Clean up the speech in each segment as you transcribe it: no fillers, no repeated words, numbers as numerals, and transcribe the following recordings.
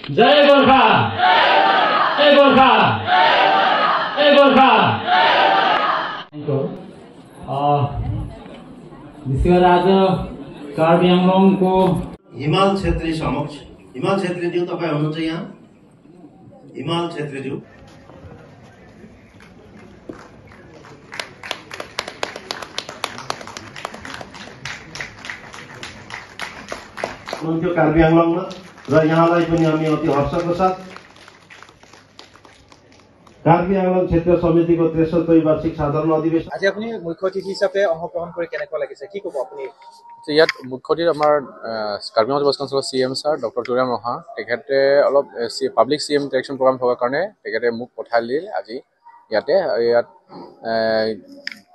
जय गोर्खा, जय गोर्खा, जय गोर्खा। विशेष आज कार्बी आङलङको हिमाल छेत्री समक्ष, हिमाल छेत्रीज्यू तपाईँ हुनुहुन्छ यहाँ? हिमाल छेत्रीज्यू हुनुहुन्थ्यो कार्बी आङलङमा र यहाँलाई पनि हामी अति हर्षको साथ कार्बी आङलङ क्षेत्र समितिको 63 वार्षिक साधारण अधिवेशन। আজি আপুনি মুখ্য অতিথি হিচাপে অংশগ্ৰহণ কৰি কেনেকুৱা লাগিছে, কি ক'ব আপুনি? ইয়াত মুখ্য অতিথি আমাৰ কাৰ্বি আংলং যুৱ কাউন্সিলৰ C M sir doctor Tuliram Ronghang, তেখেতে অলপ public C M interaction programme থকাৰ কাৰণে তেখেতে মোক পঠাই দিলে আজি ইয়াতে। ইয়াত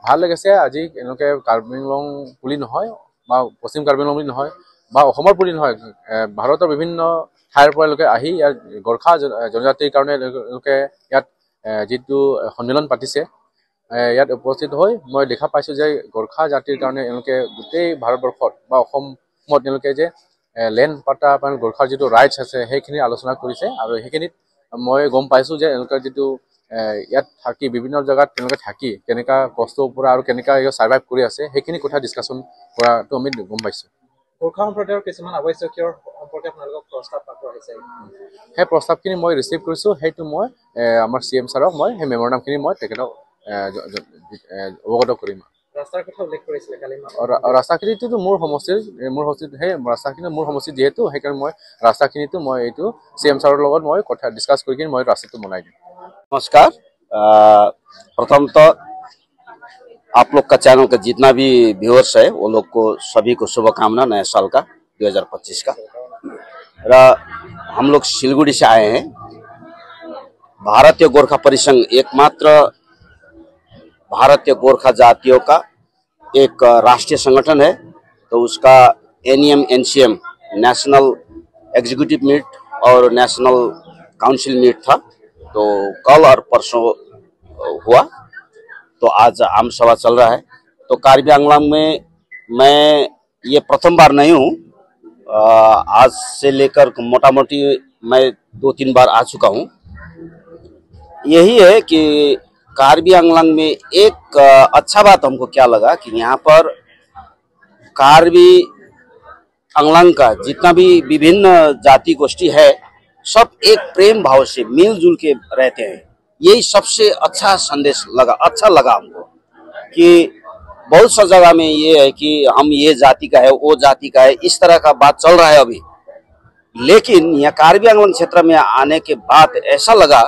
ভাল লাগিছে আজি এনেকৈ কাৰ্বি আংলং বুলি নহয় বা পশ্চিম কাৰ্বি আংলং বুলি নহয় বা অসমৰ বুলি নহয়, ভাৰতৰ বিভিন্ন ঠাইৰ পৰা লোকে আহি ইয়াত গোৰ্খা জনজাতিৰ কাৰণে লোকে ইয়াত যিটো সন্মিলন পাতিছে, ইয়াত উপস্থিত হৈ মই দেখা পাইছোঁ যে গোৰ্খা জাতিৰ কাৰণে এওঁলোকে গোটেই ভাৰতবৰ্ষত বা অসমত তেওঁলোকে যে লেণ্ড পাতা বা গোৰ্খাৰ যিটো ৰাইটছ আছে সেইখিনি আলোচনা কৰিছে। আৰু সেইখিনিত মই গম পাইছোঁ যে এওঁলোকে যিটো ইয়াত থাকি বিভিন্ন জেগাত তেওঁলোকে থাকি কেনেকুৱা কষ্টৰ পৰা আৰু কেনেকুৱা ছাৰ্ভাইভ কৰি আছে সেইখিনি কথা ডিছকাশ্যন কৰাটো আমি গম পাইছোঁ। গোৰ্খা সম্প্ৰদায়ৰ কিছুমান আৱশ্যকীয় সম্পৰ্কে আপোনালোকক প্ৰস্তাৱ আগবঢ়াইছে, সেই প্ৰস্তাৱখিনি মই ৰিচিভ কৰিছোঁ। সেইটো মই আমাৰ চি এম ছাৰক মই সেই মেম'ৰাণ্ডামখিনি মই তেখেতক অৱগত কৰিম। ৰাস্তাৰ কথা উল্লেখ কৰিছিলে কালি, ৰাস্তাখিনিতো মোৰ সমষ্টিৰ, মোৰ সমষ্টিত সেই ৰাস্তাখিনি মোৰ সমষ্টিত যিহেতু সেইকাৰণে মই ৰাস্তাখিনিতো মই এইটো চি এম ছাৰৰ লগত মই কথা ডিছকাছ কৰি কিনে মই ৰাস্তাটো বনাই দিম। नमस्कार, प्रथमतः आप लोग का चैनल का जितना भी व्यूअर्स है वो लोग को सभी को शुभकामना नया साल का 2025 का। र हम लोग सिलगुड़ी से आए हैं। भारतीय गोरखा परिसंघ एकमात्र भारतीय गोरखा जातियों का एक राष्ट्रीय संगठन है, तो उसका NEM NCM national executive meet और नेशनल काउंसिल मीट था, तो कल और परसों हुआ, तो आज आम सभा चल रहा है। तो कार्बी आंगलांग में मैं ये प्रथम बार नहीं हूँ, आज से लेकर मोटा मोटी मैं 2-3 बार आ चुका हूँ। यही है कि कार्बी आंगलांग में एक अच्छा बात हमको क्या लगा कि यहाँ पर कार्बी आंगलांग का जितना भी विभिन्न जाति गोष्ठी है सब एक प्रेम भाव से मिलजुल के रहते हैं। यही सबसे अच्छा संदेश लगा, अच्छा लगा हमको कि बहुत सा जगह में ये है कि हम ये जाति का है वो जाति का है, इस तरह का बात चल रहा है अभी। लेकिन यहाँ कार्बी आंगलांग क्षेत्र में आने के बाद ऐसा लगा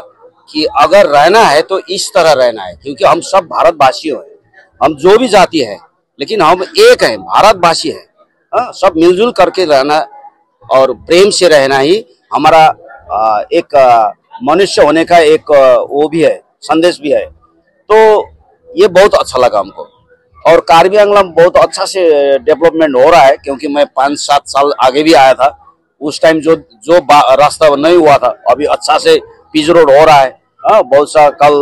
कि अगर रहना है तो इस तरह रहना है, क्योंकि हम सब भारतवासी हैं, हम जो भी जाति है लेकिन हम एक हैं, भारतवासी हैं। सब मिलजुल करके रहना और प्रेम से रहना ही हमारा एक मनुष्य होने का एक वो भी है, संदेश भी है। तो ये बहुत अच्छा लगा हमको। और कार्बी आंगलांग बहुत अच्छा से डेवलपमेंट हो रहा है, क्योंकि मैं 5-7 साल आगे भी आया था, उस टाइम जो जो रास्ता नहीं हुआ था अभी अच्छा से पिच रोड हो रहा है। बहुत सा कल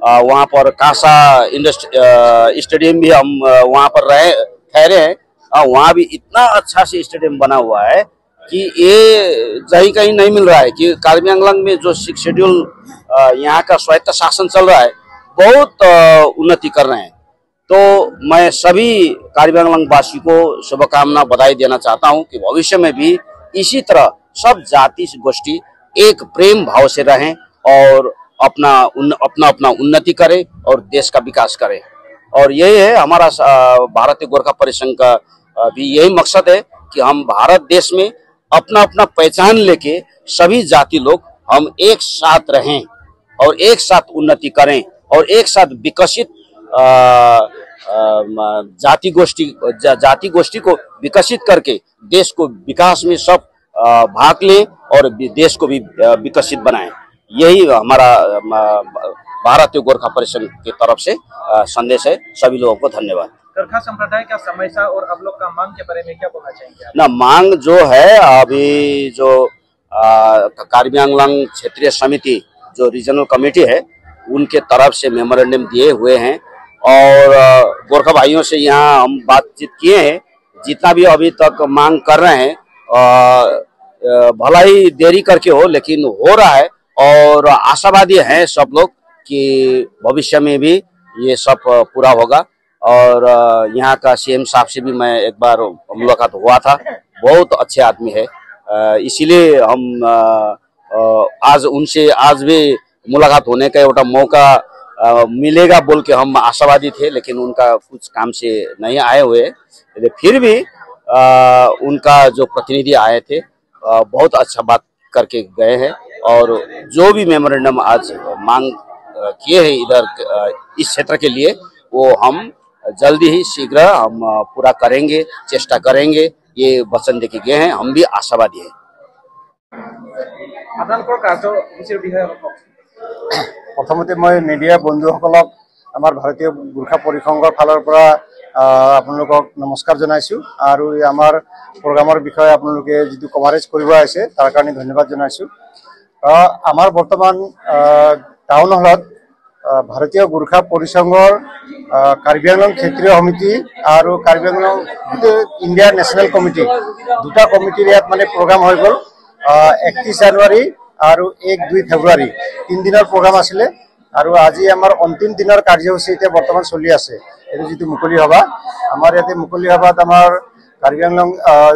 वहाँ पर कांसा इंडस्ट्री स्टेडियम भी हम वहाँ पर रहे ठहरे हैं, वहाँ भी इतना अच्छा से स्टेडियम बना हुआ है कि ये कहीं कहीं नहीं मिल रहा है। कि कार्बी आंगलांग में जो सिक्स शेड्यूल यहाँ का स्वायत्त शासन चल रहा है बहुत उन्नति कर रहे हैं। तो मैं सभी कार्बी आंगलांग वासी को शुभकामना बधाई देना चाहता हूँ कि भविष्य में भी इसी तरह सब जाति गोष्ठी एक प्रेम भाव से रहें और अपना अपना अपना उन्नति करें और देश का विकास करें। और यही है हमारा भारतीय गोरखा परिसंघ का भी यही मकसद है कि हम भारत देश में अपना अपना पहचान लेके सभी जाति लोग हम एक साथ रहें और एक साथ उन्नति करें और एक साथ विकसित जाति गोष्ठी को विकसित करके देश को विकास में सब भाग लें और देश को भी विकसित बनाएं। यही हमारा भारतीय गोरखा परिसंघ की तरफ से संदेश है। सभी लोगों को धन्यवाद। गोरखा संप्रदाय का समस्या और अब लोग का मांग के बारे में क्या बोलना चाहेंगे आप? ना, मांग जो है अभी जो कार्बी आंगलांग क्षेत्रीय समिति जो रीजनल कमेटी है उनके तरफ से मेमोरेंडम दिए हुए हैं और गोरखा भाइयों से यहाँ हम बातचीत किए हैं। जितना भी अभी तक मांग कर रहे हैं भला ही देरी करके हो लेकिन हो रहा है और आशावादी हैं सब लोग कि भविष्य में भी ये सब पूरा होगा। और यहाँ का सीएम साहब से भी मैं एक बार मुलाकात हुआ था, बहुत अच्छे आदमी है, इसीलिए हम आज उनसे आज भी मुलाकात होने का एउटा मौका मिलेगा बोल के हम आशावादी थे, लेकिन उनका कुछ काम से नहीं आए हुए। फिर भी उनका जो प्रतिनिधि आए थे बहुत अच्छा बात करके गए हैं और जो भी मेमोरेंडम आज मांग किए हैं इधर इस क्षेत्र के लिए वो हम जल्दी ही शीघ्र हम पूरा करेंगे, चेष्टा करेंगे, ये वचन देके गए हैं। हम भी आशावादी हैं। আপোনালোকৰ কাৰ্যসূচীৰ বিষয়ে অলপ কওক। প্ৰথমতে মই মিডিয়া বন্ধুসকলক আমাৰ ভাৰতীয় গোৰ্খা পৰিসংঘৰ ফালৰ পৰা আপোনালোকক নমস্কাৰ জনাইছোঁ আৰু আমাৰ প্ৰগ্ৰামৰ বিষয়ে আপোনালোকে যিটো কভাৰেজ কৰিব আহিছে তাৰ কাৰণে ধন্যবাদ জনাইছোঁ। আমাৰ বৰ্তমান টাউন হলত ভাৰতীয় গোৰ্খা পৰিসংঘৰ কাৰ্বি আংলং ক্ষেত্ৰীয় সমিতি আৰু কাৰ্বি আংলং গোটেই ইণ্ডিয়াৰ নেশ্যনেল কমিটি দুটা কমিটিৰ ইয়াত মানে প্ৰগ্ৰাম হৈ গ'ল। 31 জানুৱাৰী আৰু 1-2 ফেব্ৰুৱাৰী তিনিদিনৰ প্ৰগ্ৰাম আছিলে আৰু আজি আমাৰ অন্তিম দিনৰ কাৰ্যসূচী এতিয়া বৰ্তমান চলি আছে। এইটো যিটো মুকলি সভা, আমাৰ ইয়াতে মুকলি সভাত আমাৰ কাৰ্বি আংলং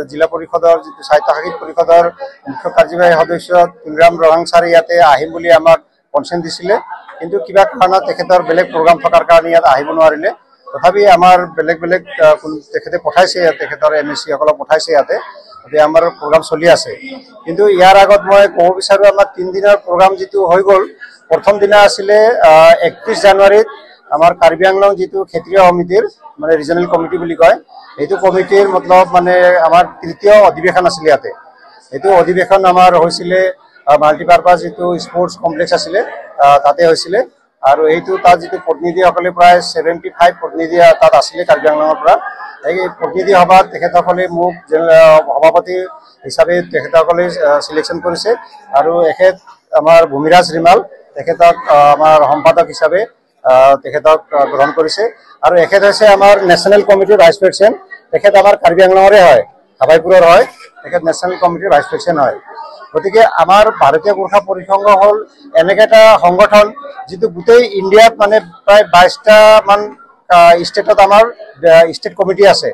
জিলা পৰিষদৰ যিটো স্বায়ত্তশাসিত পৰিষদৰ মুখ্য কাৰ্যবাহী সদস্য তুলিৰাম ৰহাং ছাৰে ইয়াতে আহিম বুলি আমাক কনচেণ্ট দিছিলে, কিন্তু কিবা কাৰণত তেখেতৰ বেলেগ প্ৰগ্ৰাম থকাৰ কাৰণে ইয়াত আহিব নোৱাৰিলে। তথাপি আমাৰ বেলেগ বেলেগ তেখেতে পঠাইছে, তেখেতৰ এম এছ চিসকলক পঠাইছে ইয়াতে, গতিকে আমাৰ প্ৰগ্ৰাম চলি আছে। কিন্তু ইয়াৰ আগত মই ক'ব বিচাৰোঁ আমাৰ তিনিদিনৰ প্ৰগ্ৰাম যিটো হৈ গ'ল, প্ৰথম দিনা আছিলে 31 জানুৱাৰীত আমাৰ কাৰ্বি আংলং যিটো ক্ষেত্ৰীয় সমিতিৰ মানে ৰিজনেল কমিটি বুলি কয়, সেইটো কমিটিৰ মতলব মানে আমাৰ তৃতীয় অধিৱেশন আছিলে ইয়াতে। সেইটো অধিৱেশন আমাৰ হৈছিলে মাল্টিপাৰপাছ যিটো স্পৰ্টছ কমপ্লেক্স আছিলে তাতে হৈছিলে আৰু এইটো তাত যিটো প্ৰতিনিধিসকলে প্ৰায় 75 প্ৰতিনিধি তাত আছিলে কাৰ্বি আংলঙৰ পৰা। এই প্ৰতিনিধি সভাত তেখেতসকলে মোক সভাপতি হিচাপে তেখেতসকলে চিলেকশ্যন কৰিছে আৰু এখেত আমাৰ ভূমিৰাজ ৰিমাল তেখেতক আমাৰ সম্পাদক হিচাপে তেখেতক গ্ৰহণ কৰিছে আৰু এখেত হৈছে আমাৰ নেশ্যনেল কমিটিৰ ভাইচ প্ৰেচিডেণ্ট। তেখেত আমাৰ কাৰ্বি আংলঙৰে হয়, হাবাইপুৰৰ হয়, তেখেত নেশ্যনেল কমিটিৰ ভাইচ প্ৰেচিডেণ্ট হয়। গতিকে আমাৰ ভাৰতীয় গোৰ্খা পৰিসংঘ হ'ল এনেকৈ এটা সংগঠন যিটো গোটেই ইণ্ডিয়াত মানে প্ৰায় 22টামান ষ্টেটত আমাৰ ষ্টেট কমিটি আছে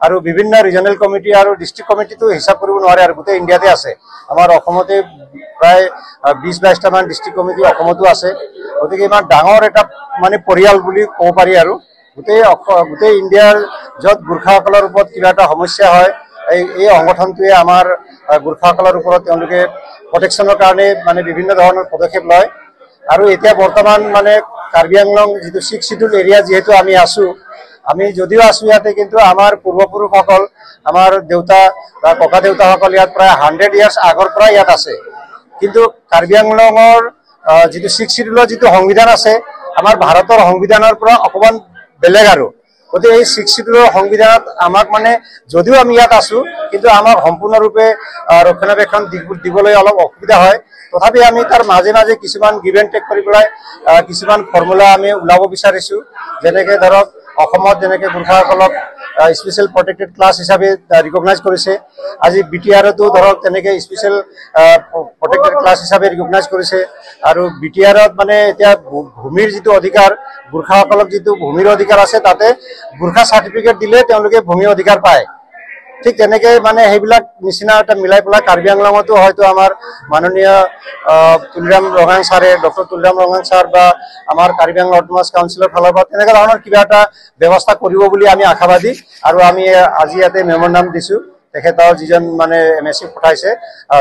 আৰু বিভিন্ন ৰিজনেল কমিটি আৰু ডিষ্ট্ৰিক্ট কমিটিটো হিচাপ কৰিব নোৱাৰে আৰু গোটেই ইণ্ডিয়াতে আছে। আমাৰ অসমতে প্ৰায় 20-22টামান ডিষ্ট্ৰিক্ট কমিটি অসমতো আছে। গতিকে ইমান ডাঙৰ এটা মানে পৰিয়াল বুলি ক'ব পাৰি আৰু গোটেই ইণ্ডিয়াৰ য'ত গোৰ্খাসকলৰ ওপৰত কিবা এটা সমস্যা হয় এই সংগঠনটোৱে আমাৰ গোৰ্খাসকলৰ ওপৰত তেওঁলোকে প্ৰটেকশ্যনৰ কাৰণে মানে বিভিন্ন ধৰণৰ পদক্ষেপ লয়। আৰু এতিয়া বৰ্তমান মানে কাৰ্বি আংলং যিটো 6 চিডিউল এৰিয়া যিহেতু আমি আছোঁ, আমি যদিও আছোঁ ইয়াতে, কিন্তু আমাৰ পূৰ্বপুৰুষসকল আমাৰ দেউতা বা ককা দেউতাসকল ইয়াত প্ৰায় 100 ইয়াৰ্ছ আগৰ পৰাই ইয়াত আছে। কিন্তু কাৰ্বি আংলঙৰ যিটো 6 চিডিউলৰ যিটো সংবিধান আছে আমাৰ ভাৰতৰ সংবিধানৰ পৰা অকণমান বেলেগ আৰু গতিকে এই 6 চিডিউলৰ সংবিধানত আমাক মানে যদিও আমি ইয়াত আছোঁ কিন্তু আমাক সম্পূৰ্ণৰূপে ৰক্ষণাবেক্ষণ দিবলৈ অলপ অসুবিধা হয়। তথাপি আমি তাৰ মাজে মাজে কিছুমান গিভ এণ্ড টেক কৰি পেলাই কিছুমান ফৰ্মুলা আমি ওলাব বিচাৰিছোঁ। যেনেকৈ ধৰক অসমত যেনেকৈ গোৰ্খাসকলক স্পেচিয়েল প্ৰটেক্টেড ক্লাছ হিচাপে ৰিকগনাইজ কৰিছে, আজি বি টি আৰতো ধৰক তেনেকৈ স্পেচিয়েল প্ৰটেক্টেড ক্লাছ হিচাপে ৰিকগনাইজ কৰিছে। আৰু বি টি আৰত মানে এতিয়া ভূমিৰ যিটো অধিকাৰ, গোৰ্খাসকলক যিটো ভূমিৰ অধিকাৰ আছে তাতে গোৰ্খা চাৰ্টিফিকেট দিলে তেওঁলোকে ভূমি অধিকাৰ পায়। ঠিক তেনেকৈ মানে সেইবিলাক নিচিনা এটা মিলাই পেলাই কাৰ্বি আংলঙতো হয়তো আমাৰ মাননীয় তুলিৰাম ৰঙাং ছাৰে, ডক্টৰ তুলিৰাম ৰঙাং ছাৰ বা আমাৰ কাৰ্বি আংলং অট'নমাছ কাউন্সিলৰ ফালৰ পৰা তেনেকুৱা ধৰণৰ কিবা এটা ব্যৱস্থা কৰিব বুলি আমি আশাবাদী। আৰু আমি আজি ইয়াতে মেমৰেণ্ডাম দিছোঁ, তেখেতৰ যিজন মানে এম এছ চি পঠাইছে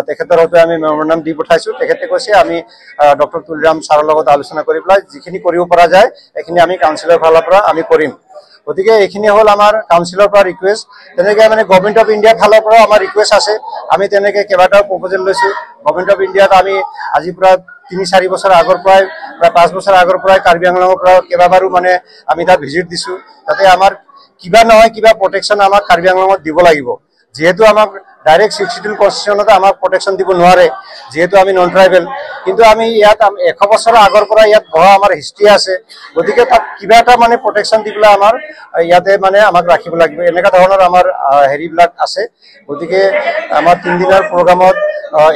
তেখেতৰ হয়তো আমি মেমৰেণ্ডাম দি পঠাইছোঁ। তেখেতে কৈছে আমি ডক্টৰ তুলিৰাম ছাৰৰ লগত আলোচনা কৰি পেলাই যিখিনি কৰিব পৰা যায় এইখিনি আমি কাউন্সিলৰ ফালৰ পৰা আমি কৰিম। গতিকে এইখিনি হ'ল আমাৰ কাউন্সিলৰ পৰা ৰিকুৱেষ্ট। তেনেকৈ মানে গভৰ্ণমেণ্ট অফ ইণ্ডিয়াৰ ফালৰ পৰাও আমাৰ ৰিকুৱেষ্ট আছে। আমি তেনেকৈ কেইবাটাও প্ৰপ'জেল লৈছোঁ। গভৰ্ণমেণ্ট অফ ইণ্ডিয়াত আমি আজিৰ পৰা 3-4 বছৰ আগৰ পৰাই, প্ৰায় 5 বছৰ আগৰ পৰাই কাৰ্বি আংলঙৰ পৰা কেইবাবাৰো মানে আমি তাত ভিজিট দিছোঁ। তাতে আমাৰ কিবা নহয় কিবা প্ৰটেকশ্যন আমাক কাৰ্বি আংলঙত দিব লাগিব। যিহেতু আমাক ডাইৰেক্ট 6 চিডিউল কনষ্টিটিউশ্যনতে আমাক প্ৰটেকশ্যন দিব নোৱাৰে, যিহেতু আমি নন ট্ৰাইবেল। কিন্তু আমি ইয়াত 100 বছৰৰ আগৰ পৰা ইয়াত বহা আমাৰ হিষ্ট্ৰী আছে, গতিকে তাত কিবা এটা মানে প্ৰটেকশ্যন দি পেলাই আমাৰ ইয়াতে মানে আমাক ৰাখিব লাগিব, এনেকুৱা ধৰণৰ আমাৰ হেৰিবিলাক আছে। গতিকে আমাৰ 3 দিনৰ প্ৰগ্ৰামত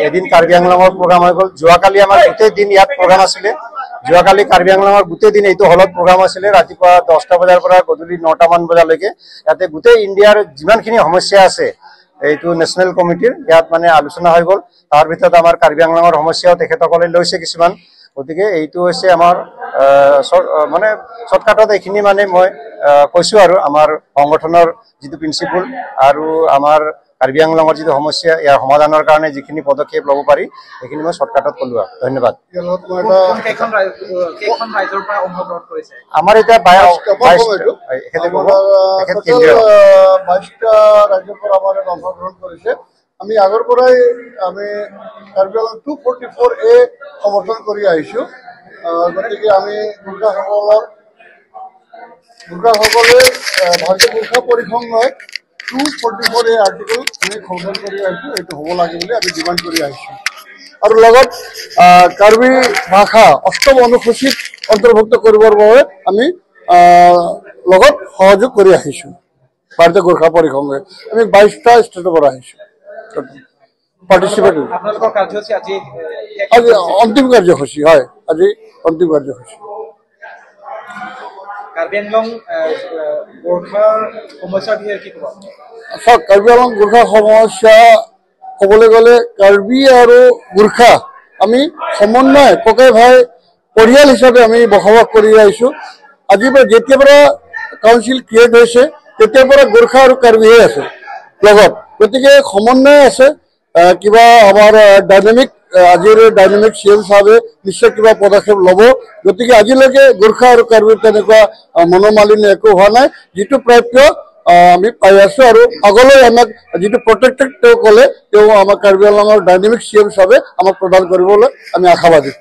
এদিন কাৰ্বি আংলঙৰ প্ৰগ্ৰাম হৈ গ'ল। যোৱাকালি আমাৰ গোটেই দিন ইয়াত প্ৰগ্ৰাম আছিলে। যোৱাকালি কাৰ্বি আংলঙৰ গোটেই দিন এইটো হলত প্ৰগ্ৰাম আছিলে, ৰাতিপুৱা 10টা বজাৰ পৰা গধূলি 9টামান বজালৈকে। ইয়াতে গোটেই ইণ্ডিয়াৰ যিমানখিনি সমস্যা আছে এইটো নেশ্যনেল কমিটিৰ ইয়াত মানে আলোচনা হৈ গ'ল। তাৰ ভিতৰত আমাৰ কাৰ্বি আংলঙৰ সমস্যাও তেখেতসকলে লৈছে কিছুমান। গতিকে এইটো হৈছে আমাৰ মানে শ্বৰ্টকাটত এইখিনি মানে মই কৈছোঁ আৰু আমাৰ সংগঠনৰ যিটো প্ৰিন্সিপল আৰু আমাৰ কাৰ্বি আংলঙৰ যিটো সমস্যা ইয়াৰ সমাধানৰ কাৰণে যিখিনি পদক্ষেপ ল'ব পাৰি সেইখিনি মই শ্বৰ্টকাটত ক'লো আৰু। ধন্যবাদ। আমাৰ এতিয়া 22টা ৰাজ্যৰ পৰা আমাৰ অংশগ্ৰহণ কৰিছে। আমি আগৰ পৰাই আমি কাৰ্বি আংলং 244A সমৰ্থন কৰি আহিছোঁ। গতিকে আমি গোৰ্খাসকলে ভাৰতীয় গোৰ্খা পৰিসংঘই 244A article আমি সমৰ্থন কৰি আহিছোঁ। এইটো হ'ব লাগে বুলি আমি ডিমাণ্ড কৰি আহিছোঁ। আৰু লগত কাৰ্বি ভাষা অষ্টম অনুসূচীত অন্তৰ্ভুক্ত কৰিবৰ বাবে আমি লগত সহযোগ কৰি আহিছোঁ। ভাৰতীয় গোৰ্খা পৰিসংঘই আমি 22টা ষ্টেটৰ পৰা আহিছোঁ পাৰ্টিচিপেট। আজি অন্তিম কাৰ্যসূচী হয়, আজি অন্তিম কাৰ্যসূচী। কাৰ্বি আংলং গোৰ্খাৰ সমস্যাৰ বিষয়ে কি ক'ব? চাওক, কাৰ্বি আংলং গোৰ্খা সমস্যা ক'বলৈ গ'লে কাৰ্বি আৰু গোৰ্খা আমি সমন্বয় ককাই ভাই পৰিয়াল হিচাপে আমি বসবাস কৰি আহিছোঁ। আজিৰ পৰা যেতিয়াৰ পৰা কাউন্সিল ক্ৰিয়েট হৈছে তেতিয়াৰ পৰা গোৰ্খা আৰু কাৰ্বিহে আছে লগত, গতিকে সমন্বয় আছে। কিবা আমাৰ ডাইনামিক আজিৰ ডাইনামিক চি এম চাহাবে নিশ্চয় কিবা পদক্ষেপ ল'ব। গতিকে আজিলৈকে গোৰ্খা আৰু কাৰ্বিৰ তেনেকুৱা মনোমালিন্য একো হোৱা নাই। যিটো প্ৰাপ্য আমি পাই আছোঁ আৰু আগলৈ আমাক যিটো প্ৰটেক্টেড তেওঁ ক'লে তেওঁ আমাক কাৰ্বি আংলঙৰ ডাইনামিক চি এম চাহাবে আমাক প্ৰদান কৰিবলৈ আমি আশাবাদী।